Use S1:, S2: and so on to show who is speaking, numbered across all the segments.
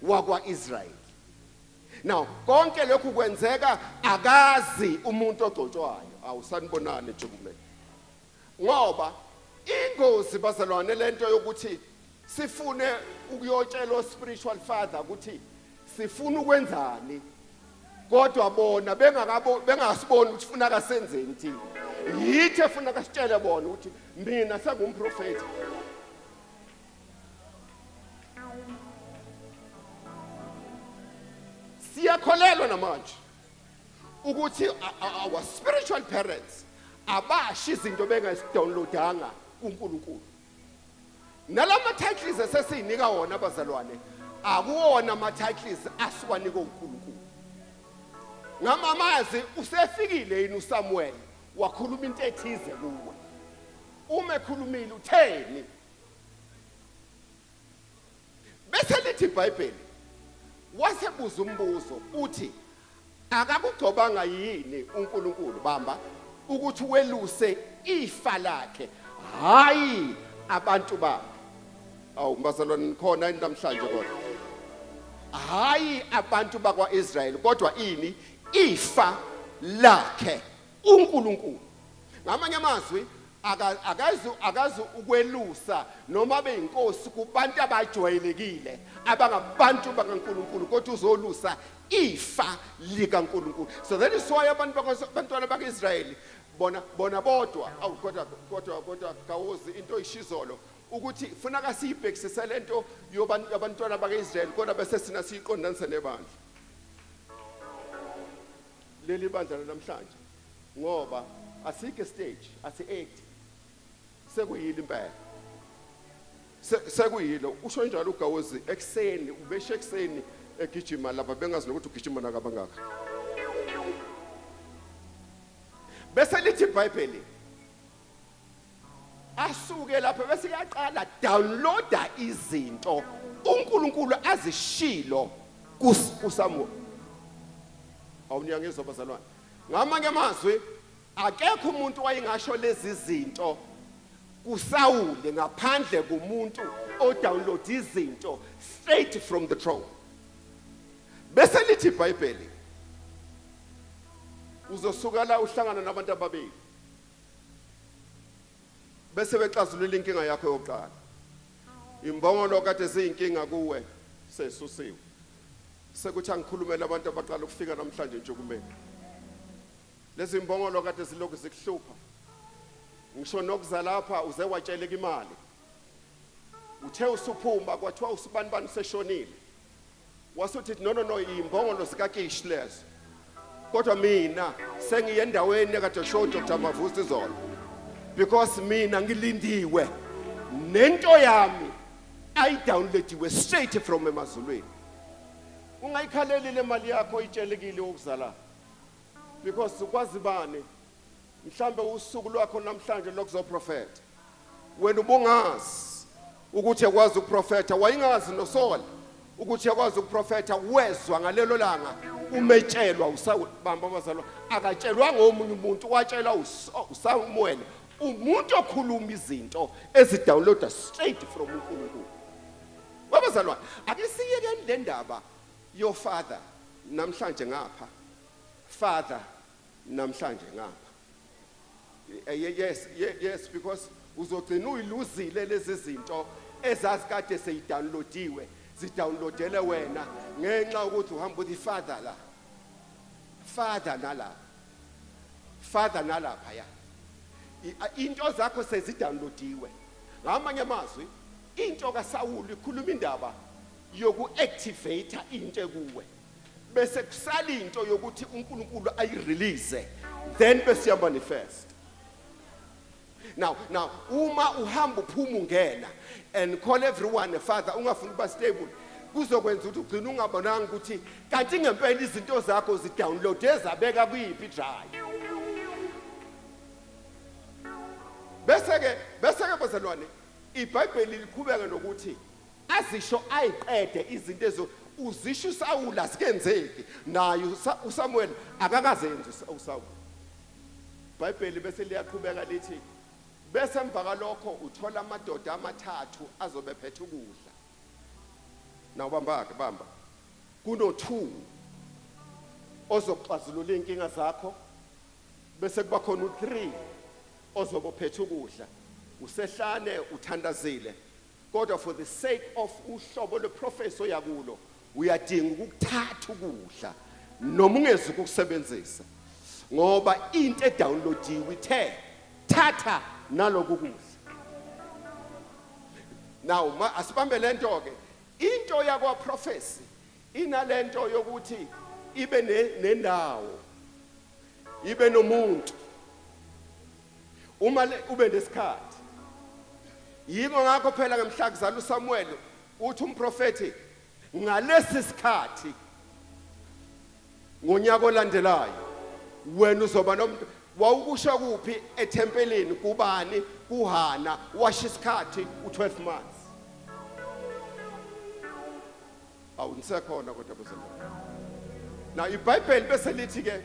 S1: wakwa-Israyeli. Now konke lokhu kwenzeka akazi umuntu ogcotshwayo. Awusanibonani nje kumele. Ngoba ingozi bazalwane lento yokuthi sifune ukuyotshela spiritual father ukuthi sifuna ukwenzani kodwa bona bengakabo bengasiboni ukuthi funa kasenzeni thina. Yithi efuna kasitshele bona ukuthi mina sengumprofeti. Siyakholelwa namanje ukuthi our spiritual parents abasho izinto bengazidownloadanga kuNkulunkulu. Nalama titles esesiyinika wona abazalwane akuwona ama titles asiwanika uNkulunkulu. Ngamamazi usefikile yini uSamuel wakhuluma into ethize kuwe. Uma ekhulumile utheni? Bese lithi iBhayibheli wasebuza umbuzo uthi akakugcobanga yini uNkulunkulu bamba ukuthi weluse ifa lakhe hayi abantu bakhe. Awu bazalwane nikhona yini namhlanje kodwa? Hayi abantu bakwaIsrael kodwa ini ifa lakhe uNkulunkulu. Ngamanye amazwi akazi akazi ukwelusa noma abe inkosi kubantu abajwayelekile abangabantu bakaNkulunkulu kodwa uzolusa ifa likaNkulunkulu. So that is why abantu abantwana bakaIsrayeli bona bona bodwa awu kodwa kodwa kodwa kawozi into ishizolo ukuthi funa kasiyibhekisise lento yabantwana bakaIsrayeli kodwa bese sina siyiqondanise nebandla leli bandla namhlanje ngoba asikho stage asi act sekuyile impela sekuyilo usho njalo uGawozi ekuseni ubeshe ekuseni egijima lapha bengazi nokuthi ugijima nakabangaka. Bese lithi iBhayibheli asuke lapha bese yaqala downloada izinto uNkulunkulu azishilo kuSamuel. Awuniyangizwa bazalwane? Ngamanye amazwi akekho umuntu wayengasho lezi zinto kuSawule ngaphandle komuntu odownload izinto straight from the throne. Bese lithi iBhayibheli uzosuka la uhlangana nabantu ababili bese bexazulula inkinga yakho yokuqala. Imbongolo kade ziyinkinga kuwe sesusiwe. Sekuthi angikhulumele abantu abaqala ukufika namhlanje ntshukumeni. Lezi mbongolo kade zilokhu zikuhlupha. Ngisho nokuza lapha uze watsheleka imali. Uthe usuphuma kwathiwa usibanibani useshonile. Wasuthi no no no imbongolo zikaKish lezo. Kodwa mina sengiye endaweni ekade show Dr Mavusi izolo. Because mina ngilindiwe nento yami ayidownloadiwe straight from emazulwini. Ungayikhaleli le mali yakho itshelekile ukuzala. Because kwazi bani mhlambe usuku lwakho namhlanje lokuzoprofetha. Wena ubungazi ukuthi ekwazi ukuprofetha, wayingazi noSaul ukuthi ekwazi ukuprofetha, wezwa ngalelo langa umetshelwa uSaul. Bamba abazalwa, akatshelwanga omunye umuntu, watshelwa uSamuel, umuntu okhuluma izinto ezidownloada straight from uNkulunkulu. Babazalwane, ake siyekeni le ndaba yo father namhlanje ngapha, father namhlanje ngapha. Yes, yes, because uzogcina uyiluzile lezi zinto ezazikade seyidownloadiwe, zidownloadele wena ngenxa ukuthi uhamba uthi father la, father nala, father nalapha ya. Into zakho sezidownloadiwe. Ngamanye amazwi into kaSawulu ikhuluma indaba yokuactivate into ekuwe bese kusala into yokuthi uNkulunkulu ayirelease then bese uyamanifest. Now now uma uhamba uphuma ungena and call everyone a father ungafuni ukuba stable kuzokwenza ukuthi ugcine ungabonanga ukuthi kanti ngempela izinto zakho zidownload ezabeka kuyiphi drive. Bese ke bese ke bazalwane iBhayibheli liqhubeka nokuthi azisho ayiqede izinto ezo uzisho uSawula asikenzeki naye uSamuel akakazenzi uSawula. IBhayibheli bese liyaqhubeka lithi bese emva kalokho uthola amadoda amathathu azobe phethe ukudla. Now bamba ke bamba. Kuno 2 ozoxazulula inkinga zakho bese kuba khona u3 ozobe uphethe ukudla. Usehlane uthandazile. Kodwa for the sake of uhlobo lweprophecy oyakulo uyadinga ukukuthatha ukudla noma ungezi ukukusebenzisa ngoba into edownloadiwe ithe thatha naloku kudla. Now ma asibambe lento ke into yakwa prophecy inalento yokuthi ibe nendawo ibe nomuntu uma ube nesikhathi. Yiko ngakho phela ngemhla kuzala uSamuel uthi umprofethi ngalesi sikhathi ngonyaka olandelayo wena uzoba nomuntu. Wawukusho kuphi? Ethempelini. Kubani? KuHana. Washo isikhathi u12 months. Awu, nisekhona kodwa bazalwane? Na iBhayibheli bese lithi ke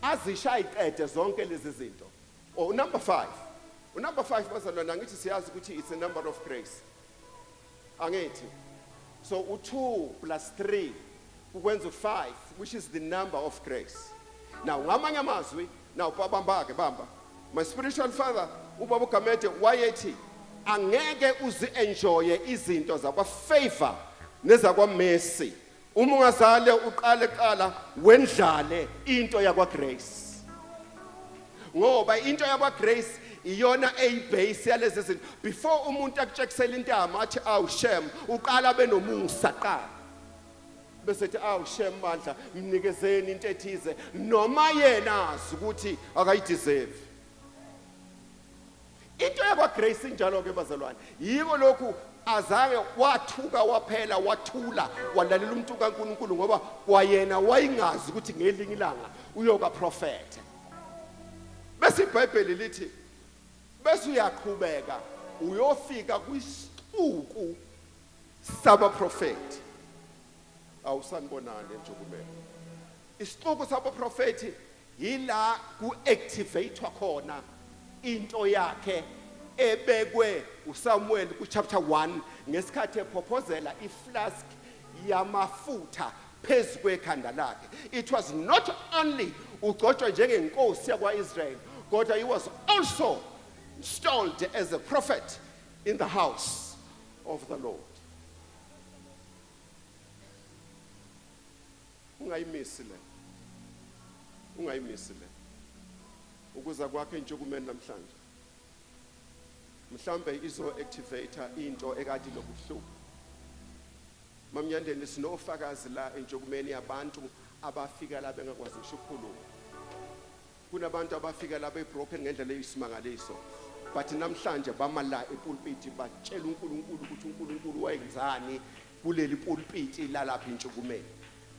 S1: azisha iqede zonke lezi zinto. Oh, number 5, unumber 5 bazalwane, angithi siyazi ukuthi it's a number of grace, angithi? So u2 plus 3 kukwenza u5, which is the number of grace. Now ngamanye amazwi, now bamba ke bamba, my spiritual father ubaba uGamede wayethi angeke uzi-enjoye izinto zakwa-favor nezakwa-mercy uma ungazale uqale qala wendlale into yakwa-grace, ngoba into yakwa-grace iyona eyibase yalezi zinto. Before umuntu akutshekisela intama athi awu shem, uqala benomusa qala bese ethi awu shem bandla, mnikezeni into ethize, noma yena azi ukuthi akayideserve. Into yakwa-grace injalo-ke bazalwane. Yiko lokhu azange wathuka, waphela wathula, walalela umuntu kaNkulunkulu, ngoba kwayena wayingazi ukuthi ngelinye ilanga uyokaprofethe. Bese iBhayibheli lithi bese uyaqhubeka uyofika kwisixuku sabaprofethi. Awusanibonani nje kumele isixuku sabaprofethi yila ku-activatewa khona into yakhe ebekwe uSamuel ku-chapter 1 ngesikhathi ephophozela iflask yamafutha phezu kwekhanda lakhe. It was not only ugcotshwa njengenkosi yakwa-Israel, kodwa he was also installed as a prophet in the house of the Lord. Ungayimisi le, ungayimisi le. Ukuza kwakhe entshukumeni namhlanje mhlambe izo-activate into ekade inokuhlupha. Mamnyandeni, sinofakazi la entshukumeni yabantu abafika la bengakwazi ngisho ukukhuluma. Kunabantu abafika la bebroken ngendlela eyisimangaliso, but namhlanje bama la epulpiti batshela uNkulunkulu ukuthi uNkulunkulu wayenzani kuleli pulpiti lalapha intshukumeni.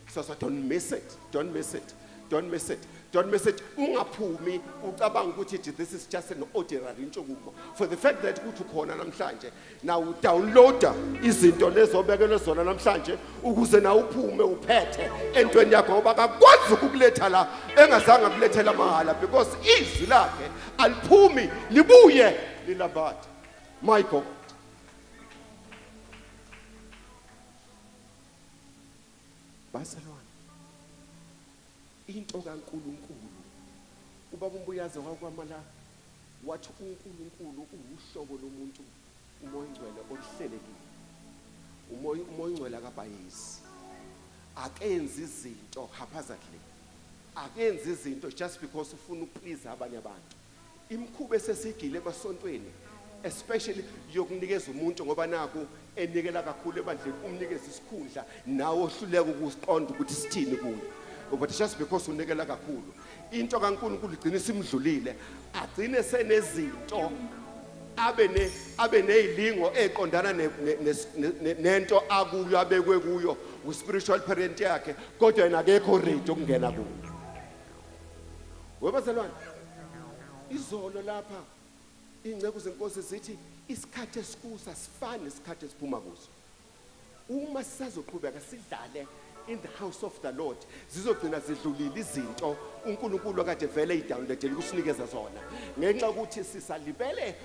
S1: So don't miss it, don't miss it, don't miss it, don't miss it. Ungaphumi ucabanga ukuthi this is just an ordinary intshukumo. For the fact that ukuthi ukhona namhlanje, now downloada izinto lezo obekelwe zona namhlanje ukuze na uphume uphethe entweni yakho, ngoba akakwazi ukukuletha la engazange akulethela mahhala, because izwi lakhe aliphumi libuye lilambatha. My God. Bazalwane, into kaNkulunkulu, ubaba uMbuyaze wakwamala wathi uNkulunkulu uwuhlobo lomuntu, uMoya oNgcwele oluhlelekile. UMoya oNgcwele akabhayizi, akenzi izinto haphazardly, akenzi izinto just because ufuna ukuplease abanye abantu. Imikhuba esesigile emasontweni, especially yokunikeza umuntu ngoba naku enikela kakhulu ebandleni, umnikeza isikhundla nawe ohluleka ukusiqonda ukuthi sithini kuye, but just because unikela kakhulu, into kaNkulunkulu igcina isimdlulile, agcine senezinto abe nezilingo eqondana nento akuyo abekwe kuyo u-spiritual parent yakhe, kodwa yena akekho ready ukungena kuyo. Webazalwane, izolo lapha ingceku zenkosi zithi isikhathi esikuso asifani nesikhathi esiphuma kuso. Uma sisazoqhubeka sidlale in the house of the Lord, zizogcina zidlulile izinto uNkulunkulu akade vele eyidownloadele ukusinikeza zona, ngenxa yokuthi sisalibele.